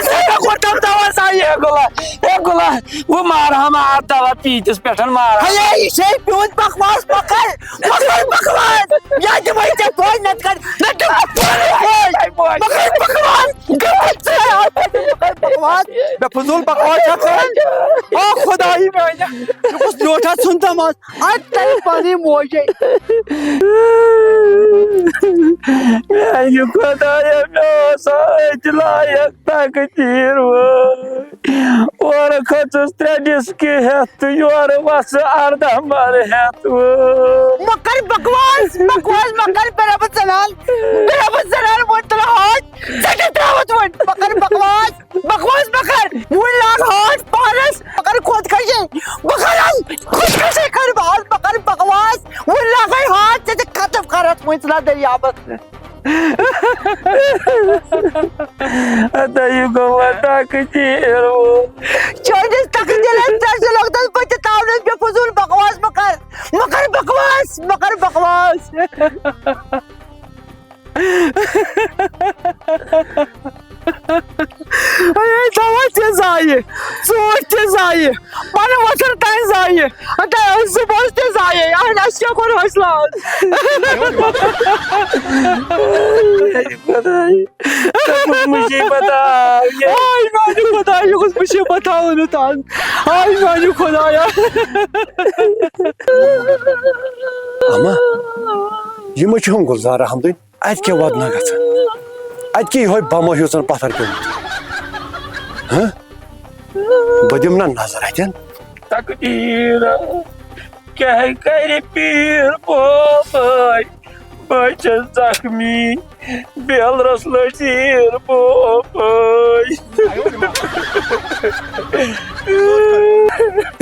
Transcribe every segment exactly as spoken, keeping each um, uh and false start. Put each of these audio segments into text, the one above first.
ژےٚ کوٚرتھَم دوا سا یہِ گوٚلا، ہے گوٚلا، وۄنۍ مارہا مار دوا پیٖتِس پٮ۪ٹھ مارہا۔ ہے، یہِ چھے پیوٗنت بکواس، مۄکل، مۄکل بکواس۔ یا دِمے ژےٚ پھٲلۍ، نتہٕ کر، نتہٕ دِمے پھٲلۍ۔ مۄکل بکواس، غلط ژےٚ، مۄکل بکواس۔ مےٚ فضوٗل بکواس چھا کران؟ آ خدایی میانہِ، یہِ کُس نیوٹھا ژھُنتم از؟ اتہِ ترِ پنٕنۍ موجے۔ میانہِ خدایا، مےٚ اوس أتۍ لایق تقدیٖر وٲے۔ اورٕ کھٔژٕس ترٛےٚ ڈِسکہِ ہٮ۪تھ تہٕ یورٕ وَسہٕ اَرداہ مَرٕ ہٮ۪تھ وٲے۔ مۄکل بکواس، بکواس مۄکل، بے ربط زنان، بے ربط زنان، وۄنۍ تُلہٕ ہاتھ، ژٔٹِتھ ترٛاوَتھ وۄنۍ۔ مۄکل بکواس، بکواس مۄکل، وۄنۍ لاگ ہاتھ پانَس، مۄکل خودکشی، مۄکل خودکشی کَرٕ بہٕ آز، مۄکل بکواس، وۄنۍ لاگَے ہاتھ، ژےٚ تہِ ختم کَرَتھ وۄنۍ ژٕ نا دٔریابَس منٛز۔ ہتا یہِ گوٚو وۄنۍ تقدیٖر وۄنۍ۔ چٲنِس تقدیٖرَس پٮ۪ٹھ چھُ لوٚگمُت بہٕ تہِ تاونَس بے فضوٗل بکواس مہ کر، مہ کر بکواس، مہ کر بکواس۔ اے دوا تہِ زایہِ، ژوٗنٛٹھۍ تہِ زایہِ، پنہٕ ؤتھٕر تام زایہِ، تہٕ صُبحس تہِ زایہِ۔ اہن، اَسہِ کیٛاہ کوٚر حٲصِل آز؟ خۄداے، ژےٚ کُس مُصیٖبت آو یہِ؟ ہاے میٛانہِ خۄدایہِ، یہِ کُس مُصیٖبت آو نہٕ تَس؟ ہاے میٛانہِ خۄدایہ۔ اما، یہِ ما چھِ ہُم گُلزار احمدٕنۍ؟ اَتہِ کیٛاہ وَدنا گژھان؟ اَتہِ کیٛاہ یِہوٚے بَمو ہیوٗ زَن پَتھر پیوٚمُت؟ ہہ؟ بہٕ دِمہٕ نا نظر اَتٮ۪ن۔ تقدیٖر کیٛاہ کَرِ پیٖر بوبٲے؟ بہٕ چھَس زخمی، بیلرَس لٔج تیٖر بوبٲے۔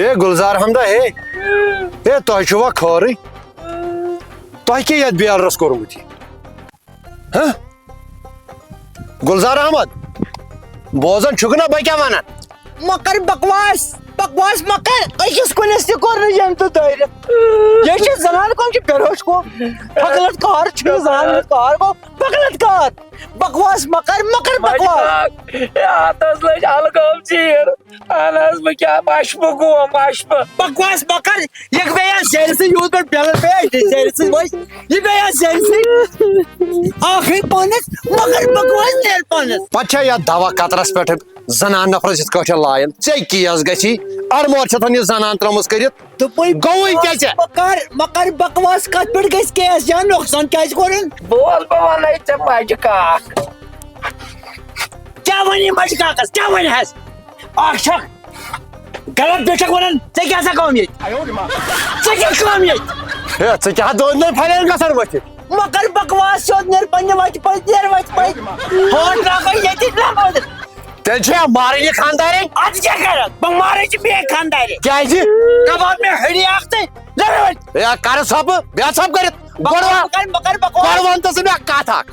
ہے گُلزار احمدا، ہے، ہے، تۄہہِ چھُوا خٲرٕے؟ تۄہہِ کیٛاہ یَتھ بیلرَس کوٚرمُت یہِ؟ ہہ؟ گُلزار احمد، بوزان چھُکھ نا بہٕ کیٛاہ وَنان؟ مۄکل بکواس، بکواس مۄکل، أکِس کُلِس تہِ کوٚر نہٕ ییٚمۍ تہٕ دٲرِتھ۔ یہِ چھِ زنان کم چھِ بے روش گوٚو، پکلت کار چھُ یہِ زنان ہُنٛد کار گوٚو، پکلت کار، بکواس مۄکل، مۄکل بکواس۔ ہے، اَتھ حظ لٔج الگٲب چیٖر۔ اہن حظ، بہٕ کیٛاہ مشپہٕ گوم، مشپہٕ۔ بکواس مۄکل، یہِ بیٚیہِ آسہِ زیرِ سۭتۍ یوٗت پٮ۪ٹھ بیلر بیٚیہِ آسہِ زیرِ سۭتۍ وۄنۍ۔ یہِ بیٚیہِ آسہِ زیرِ سۭتۍ۔ آخری پانس، مگر بکواس نیر پانس۔ پتہٕ چھا یتھ دوا قطرس پٮ۪ٹھ زنان نفرس یِتھ کٲٹھۍ لایان؟ ژےٚ کیس گژھی؟ اڑمور چھتن یہِ زنان ترٲمٕژ کٔرِتھ۔ دوٚپمَے گوٚوٕے کیٛاہ ژےٚ؟ مگر، مگر بکواس کتھ پٮ۪ٹھ گژھِ کیس یا نۄقصان کیٛازِ کوٚرُن؟ بول بہٕ ونے ژےٚ مجہِ کاکھ۔ کیٛاہ وَنہِ مجہِ کاکس؟ کیٛاہ وَنہِ حظ؟ اکھ چھکھ غلط بیٚیہِ چھکھ وَنان، ژےٚ کیٛاہ سا کٲم ییٚتہِ؟ ژےٚ کیٛاہ کٲم ییٚتہِ؟ ہے، ژٕ کیٛاہ دۄن دۄن پھلٮ۪ن گژھان ؤتھِتھ؟ مۄکل بکواس، سیوٚد نیر پننہِ وتہِ پٔتۍ، نیر وتہِ پٔتۍ۔ ہٲٹ راکھے ییٚتہِ نہ مٲدٕ۔ تیٚلہِ چھےٚ مارٕنۍ یہِ خانٛدارِنۍ؟ اَدٕ کیٛاہ کَرَکھ؟ بہٕ مارٕے چھِ میٛٲنۍ خانٛدارِنۍ۔ کیٛازِ؟ کباب مےٚ ہٕڑی اکھ تہٕ لڑٲے۔ ہے، کَرٕ ژھۄپہٕ، بیٚہہ ژھۄپہٕ کٔرِتھ۔ گۄڈٕ وَن، بہٕ کَرٕ، بہٕ کَرٕ۔ گۄڈٕ وَن تہٕ ژٕ مےٚ کَتھ اَکھ۔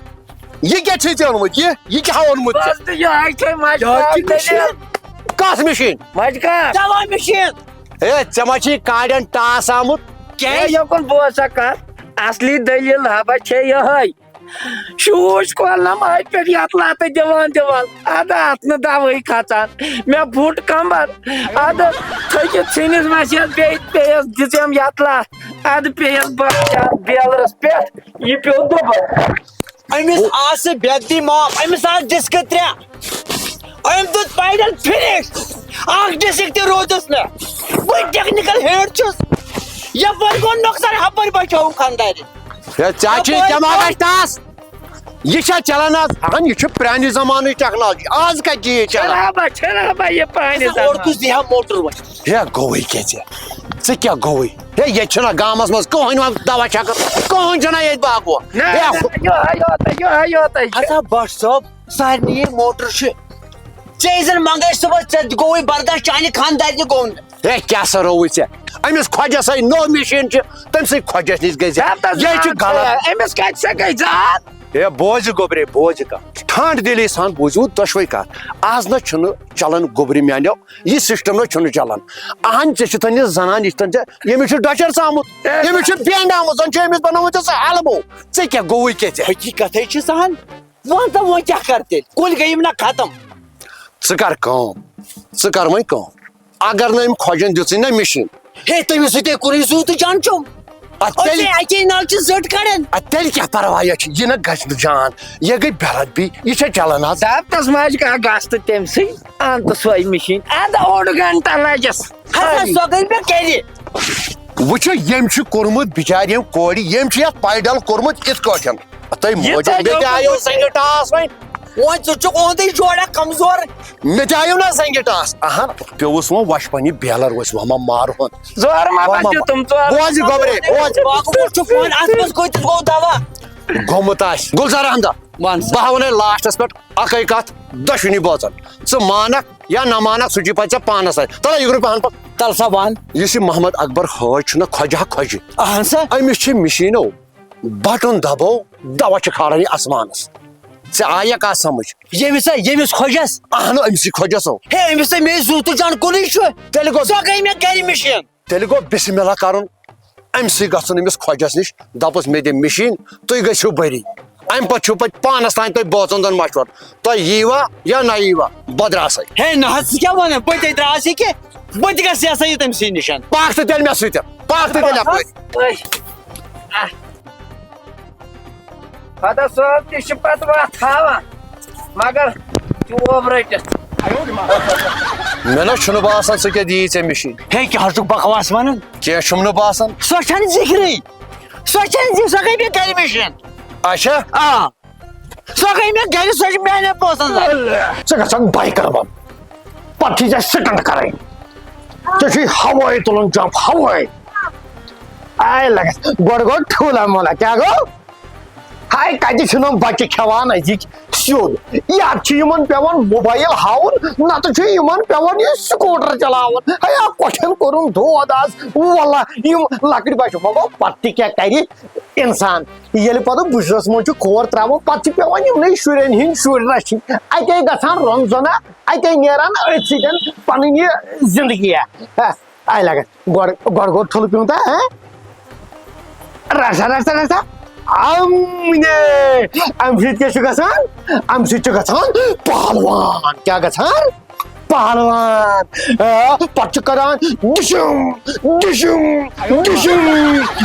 یہِ کیٛاہ چھُے ژےٚ اوٚنمُت؟ یہِ، یہِ کیٛاہ اوٚنمُت ژےٚ؟ بس تہٕ یِہوٚے چھے مجہِ یہِ کاک چھِ دٔلیٖل۔ مِشیٖن۔ کَس مِشیٖن؟ مجہِ کاک۔ چلاو مِشیٖن۔ ہے، ژےٚ ما چھُے کاڑٮ۪ن ٹاس آمُت؟ کیٛازِ؟ ہے، یوکُن بوز سا کَتھ، اصلی دٔلیٖل ہبا چھے یِہوٚے۔ شوٗش کھولنَم أتھۍ پٮ۪ٹھ یَتھ لَتہٕ دِوان دِوان۔ اَدٕ اَتھ نہٕ دَوہٕے کھژان۔ مےٚ پھُٹ کمبر۔ اَدٕ تھٔکِتھ ژھٕنِس مَسہِ یَتھ بیٚیہِ پیٚیَس دِژٕم یَتھ لَتھ۔ اَدٕ پیٚیَس بہٕ یَتھ بیلرَس پٮ۪ٹھ۔ یہِ پیوٚو دُبہٕ۔ أمِس آسہٕ بے عزتی معاف، أمِس آسہٕ ڈِسکہٕ ترٛےٚ۔ أمۍ دیُت پایڈل فِنِش۔ اکھ ڈِسک تہِ روٗدُس نہٕ۔ بہٕ ٹیکنیکل ہیڈ چھُس۔ یپٲرۍ گوٚو نۄقصان، ہپٲرۍ بچووُم خانٛدارِ۔ ہے، ژےٚ چھُے یپٲرۍ دٮ۪ماغ گوٚو اَسہِ ٹاس۔ یہِ چھا چلان آز؟ اہن، یہِ چھُ پرٛانہِ زمانٕچ ٹیکنالوجی۔ آز کتہِ چھِ یہِ چلان؟ چھِنہٕ ہا بہٕ، چھِنہٕ ہا بہٕ یہِ پرٛانہِ زمانہٕ۔ اورٕ کُس دِیہِ ہا موٹر وۄنۍ؟ ہے، گوٚوٕے کیٛاہ ژےٚ؟ ژےٚ کیٛاہ گوٚوٕے؟ ہے، ییٚتہِ چھُنہ گامس منٛز کٕہٕنۍ وۄنۍ دوا چھکان، کٕہٕنۍ چھُنہ ییٚتہِ باغ وۄنۍ۔ نہ، ہے، نہ، یِہوٚے یوت، یِہوٚے یوت چھُ۔ ہتا بٹ صٲب، سارنٕے یہِ موٹر چھُ۔ ژےٚ زن منگے صُبحس، ژےٚ گوٚوٕے برداش، چانہِ خاندارنہِ گوٚو نہٕ۔ ہے، کیٛاہ سا رووُے ژےٚ؟ أمِس خۄجس ہے نوٚو مِشیٖن چھِ، تٔمۍ سٕے خۄجس نِش گٔے زِ۔ ہے، تَس یہِ چھُ نہ، غلط۔ أمِس کتہِ سا گٔے زان؟ ہے، بوزِ گوٚبرے، بوزِ کتھ۔ ٹھنڈ دلی سان بوٗزِو دۄشوے کتھ۔ از نہ چھُنہٕ چلان گوٚبرِ میانیو، یہِ سسٹم نہ چھُنہٕ چلان۔ اہن، ژےٚ چھُتھ نہٕ زنان، یہِ چھُتھ ژےٚ، ییٚمِس چھُ ڈۄچر ژامُت، ییٚمِس چھُ بینڈ آمُت، زن چھُ أمِس بنومُت ژےٚ سُہ البو۔ ژےٚ کیٛاہ گوٚوُے کیٛاہ ژےٚ؟ حقیقت ہے چھِ سہل۔ وَن تہٕ وۄنۍ کیٛاہ کَرٕ تیٚلہِ؟ کُلۍ گٔیِم نہ ختم۔ ژٕ کر کٲم، ژٕ کر وۄنۍ کٲم۔ اگر نہٕ أمۍ خۄجن دِژٕے نہ مِشیٖن۔ ہے، تٔمِس سۭتۍ کوٚرُے زُو تہٕ جان چوٚم۔ اَدٕ تیٚلہِ، اَکے نَلچہِ زٔٹ کَڑان۔ اَدٕ تیٚلہِ کیٛاہ پرواے چھُ؟ یہِ نہ گژھِ نہٕ جان، یہِ گٔے بے ادبی، یہِ چھےٚ چلان آز۔ دَپ تَس ماجہِ کانٛہہ گژھ تہٕ تٔمۍ سٕے اَن تہٕ سۄے مِشیٖن، اَدٕ اوٚڑ گنٹہٕ لَگٮ۪س۔ ہسا، سۄ گٔے مےٚ گرِ۔ وٕچھِو، ییٚمۍ چھُ کوٚرمُت بِچارِ، ییٚمۍ کورِ، ییٚمۍ چھُ یَتھ پایڈل کوٚرمُت یِتھ کٲٹھۍ۔ تۄہہِ یہِ موجوٗب، تۄہہِ مےٚ تہِ آیو موجوٗب۔ سنگہِ ٹاس وۄنۍ۔ وۄنۍ ژٕ چھُکھ اوٚنٛدُے جوڑا کمزور۔ مےٚ تہِ آیو نہ سنگہِ ٹاس۔ اہن، پیوٚوُس وۄنۍ وۄشہِ پننہِ بیلر ؤسۍ وۄنۍ ما مارہون۔ زور ما وۄنۍ ما بچہِ تِم ژور۔ بوزِ گۄبرے، بوزِ۔ باقٕے چھُ فون، اَتھ منٛز کۭتِس گوٚو دوا؟ گوٚمُت آسہِ۔ گُلزار احمدہ، وَن سا۔ بہٕ ہاوَن ہے لاسٹَس پٮ۪ٹھ اَکٕے کَتھ، دۄشوٕنی بٲژَن۔ ژٕ مانَکھ یا نہ مانَکھ، سُہ چھُے پَتہٕ ژےٚ پانَس اَتھِ۔ تَلہٕ یہِ گرُپ اَہَن پَتہٕ۔ تَلہٕ سا وَن۔ یُس یہِ محمد اکبر حٲج چھُنہ، خۄجہِ ہا خۄجہِ۔ اَہَن سا۔ أمِس چھِ مِشیٖنو بٹُن دَبو، دَوا چھِ کھالان یہِ آسمانَس۔ ژےٚ آیہ کَتھ سَمٕجھ؟ ییٚمِس ہا، ییٚمِس خۄجَس۔ اَہَنو، أمسٕے خۄجَس ہو۔ ہے، أمِس ہے مے زُو تہٕ جان کُنُے چھُ۔ تیٚلہِ گوٚو سۄ گٔے مےٚ گرِ مِشیٖن۔ تیٚلہِ گوٚو بسم اللہ کرُن، أمۍ سٕے گژھُن أمِس خۄجس نِش، دَپُس، "مےٚ دِ مِشیٖن، تُہۍ گٔژھِو بٔری۔" اَمہِ پتہٕ چھُو پتہٕ پانس تام تۄہہِ بٲژن دۄن مشورٕ، تۄہہِ ییٖوا یا نہ ییٖوا، بہٕ درٛاسَے۔ ہے نہ حظ، ژٕ کیٛاہ وَنان؟ بہٕ تہِ درٛاس یہِ کہِ بہٕ تہِ گژھٕ یہِ ہسا یہِ تٔمۍ سٕے نِش۔ پکھ تہٕ تیٚلہِ مےٚ سۭتۍ، پکھ تہٕ تیٚلہِ اَپٲرۍ۔ خۄدا صٲب تہِ چھِ پتہٕ وَتھ ہاوان، مگر چوب رٔٹِتھ۔ مےٚ نہ چھُنہٕ باسان ژٕ کیٛاہ دِیی ژےٚ مِشیٖن۔ ہے، کیٛاہ حظ چھُکھ بکواس وَنان؟ کینٛہہ چھُم نہٕ باسان۔ سۄ چھَنہٕ ذِکرٕے۔ سۄ چھَنہٕ ذِکرٕے، سۄ گٔے مےٚ گَرِ مِشیٖن۔ اچھا۔ آ۔ سۄ گٔے مےٚ گَرِ، سۄ چھِ میٛانٮ۪ن پونٛسَن ضایع۔ ژٕ گژھکھ بایکَر بَن۔ پَتہٕ چھِ ژےٚ سِٹنٛٹ کَرٕنۍ۔ ژےٚ چھُے ہوٲیی تُلُن جمپ، ہوٲیی۔ آے لَگَس۔ گۄڈٕ گوٚو ٹھوٗلا مولا۔ کیٛاہ گوٚو؟ ہاے، کَتہِ چھِنہٕ یِم بَچہِ کھٮ۪وان أزِکۍ سیوٚد؟ یَتھ چھِ یِمَن پٮ۪وان موبایِل ہاوُن، نَتہٕ چھُ یِمَن پٮ۪وان یہِ سکوٗٹر چلاوُن۔ ہے، آ، کۄٹھٮ۪ن کوٚرُن دود آز۔ وَلہ، یِم لۄکٕٹۍ بَچہِ، وۄنۍ گوٚو پَتہٕ تہِ کیٛاہ کَرِ اِنسان؟ ییٚلہِ پَتہٕ بُجرَس منٛز چھُ کھور ترٛاوُن، پَتہٕ چھِ پٮ۪وان یِمنٕے شُرٮ۪ن ہِنٛدۍ شُرۍ رَچھِنۍ۔ اَتے گژھان رۄنٛگ زَنا، اَتے نیران أتھۍ سۭتۍ پَنٕنۍ یہِ زِندگی۔ ہہ، آے لَگَس۔ گۄڈٕ، گۄڈٕ گوٚو ٹھُلہٕ پیوٗنٛتہ، ہہ؟ رَٹھ سا، رَٹھ سا، رَٹھ سا۔ اَمنے! اَمہِ سۭتۍ کیٛاہ چھُ گژھان؟ اَمہِ سۭتۍ چھُ گژھان پہلوان۔ کیٛاہ گژھان؟ پہلوان۔ آ، پَتہٕ چھُ کران ڈِشُم، ڈِشُم، ڈِشُم۔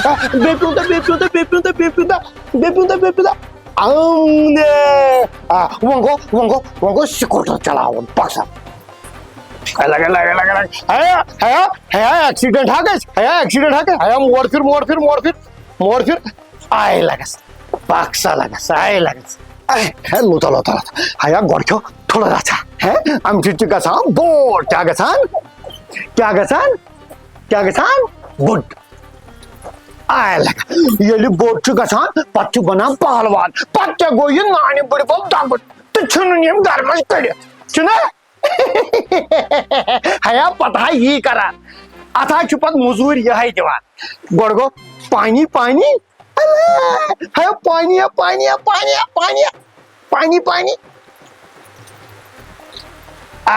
آ، بیٚیہِ پیوٗنٛتہ، بیٚیہِ پیوٗنٛتہ، بیٚیہِ پیوٗنٛتہ، بیٚیہِ پیوٗنٛتہ، بیٚیہِ پیوٗنٛتہ، بیٚیہِ پیوٗنٛتہ۔ اَمنے! آ، وۄنۍ گوٚو، وۄنۍ گوٚو، وۄنۍ گوٚو سکوٗٹر چلاوُن۔ پَک سا۔ ہے لگے، لگے، لگے، لگے۔ ہے، ہے، ہے، ایکسیڈنٹ ہا گژھِ، ہے، ایکسیڈنٹ ہا گژھِ، ہے، موڑ پھر، موڑ پھر، موڑ پھر، موڑ پھر۔ آے لگس، پکھ سا لگس، آے لگس۔ ہے، ہے، لوٗتا، لوٗتا، لوٗتا۔ ہے، گۄڈٕ کھیوٚو ٹھُلہٕ رژھا۔ ہے، اَمہِ سۭتۍ چھُ گژھان بوٚڑ۔ کیٛاہ گژھان؟ کیٛاہ گژھان؟ کیٛاہ گژھان؟ بوٚڑ۔ آے لگس۔ ییٚلہِ بوٚڑ چھُ گژھان، پتہٕ چھُ بنان پہلوان۔ پتہٕ کیٛاہ گوٚو یہِ نانہِ بٕڈِ بب دۄگُن؟ تہٕ ژھٕنُن یِم گرٕ منٛز کٔڑِتھ۔ چھُنہ؟ ہیا پتہ ہا یی کران۔ اتھ ہا چھُ پتہٕ مٔزوٗرۍ یِہے دِوان۔ گۄڈٕ گوٚو پانی، پانی۔ ہیا پانی، پانی، پانی، پانی، پانی، پانی۔ آ،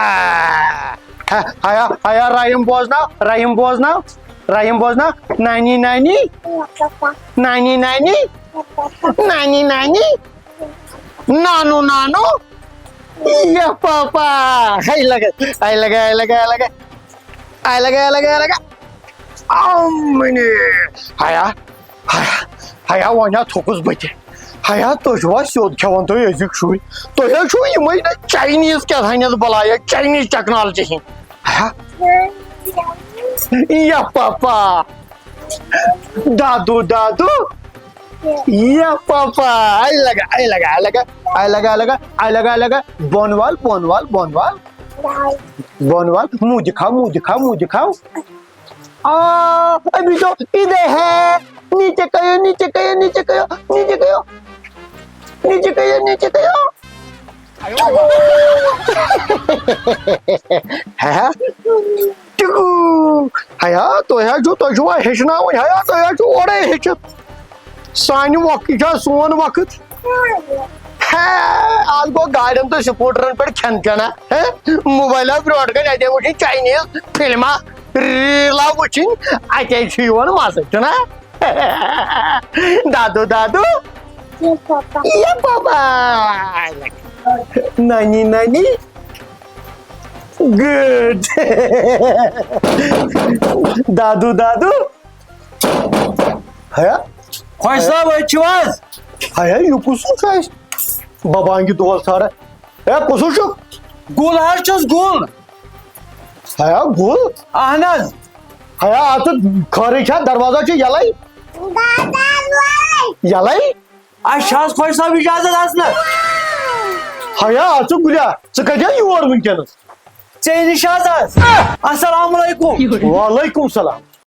ہیا، ہیا، رحیم بوزناو، رحیم بوزناو، رحیم بوزناو۔ نانی، نانی، نانی، نانی، نانی، نانی۔ نانو، نانو۔ یا پاپا۔ آے لگے، آے لگے، آے لگے، آے لگے۔ آے لگے، آے لگے، آے لگے۔ اَمنہِ۔ ہیا، ہیا، ہیا، وۄنۍ ہا تھوٚکُس بہٕ تہِ۔ ہیا، تُہۍ چھِوا سیوٚد کھٮ۪وان تُہۍ أزِکۍ شُرۍ؟ تُہۍ حظ چھِو یِمَے نہ چاینیٖز کیٛاہ تھانٮ۪تھ بَلایا، چاینیٖز ٹیکنالجی ہِنٛدۍ۔ ہیا۔ یا پاپا۔ دادو، دادو۔ یا پاپا۔ آے لگا، آے لگا، آے لگا۔ آے لگا، آے لگا۔ آے لگا، آے لگا۔ بۄن وال، بۄن وال، بۄن وال۔ بۄن وال۔ منہ دکھاو، منہ دکھاو، منہ دکھاو۔ آ، ابھی تو ادھر ہے۔ نیچے کرو، نیچے کرو، نیچے کرو، نیچے کرو۔ نیچے کرو، نیچے کرو۔ ہا؟ ٹِکوٗ۔ ہیا، تُہۍ حظ چھِو، تُہۍ چھِوا ہیٚچھناوٕنۍ؟ ہیا، تُہۍ حظ چھِو اورَے ہیٚچھِتھ۔ سانہِ وقتہٕ، یہِ چھا سون وقت؟ ہے، آز گوٚو گاڑٮ۪ن تہٕ سکوٗٹرَن پٮ۪ٹھ کھٮ۪ن چٮ۪نا۔ ہے، موبایلَس برونٛٹھ کَنہِ اَتے وٕچھِنۍ چاینیٖز فِلمہ، ریٖلہ وٕچھِنۍ، اَتے چھُ یِوان مَزٕ، چھُنہ؟ دادو، دادو۔ یا پاپا۔ نانی، نانی۔ گڈ۔ دادو، دادو۔ ہیا۔ خۄش صٲب، أتۍ چھِو حظ؟ ہیا، یہِ کُس چھُ اَسہِ ببانگہِ دول ژھانڈان؟ ہے، کُس چھُ؟ گُل حظ چھُس، گُل۔ ہیا، گُل؟ اہن حظ۔ ہیا، اَتھ خٲرٕے چھا؟ دروازہ چھُ یَلَے؟ یَلَے؟ اَسہِ چھا حظ خۄش صٲب اِجازت اَژنَس؟ ہیا، اَژٕ گُلیا، ژٕ کَتہِ یور وٕنکیٚنَس؟ ژےٚ نِش حظ آس۔ السلام علیکم۔ وعلیکم السلام۔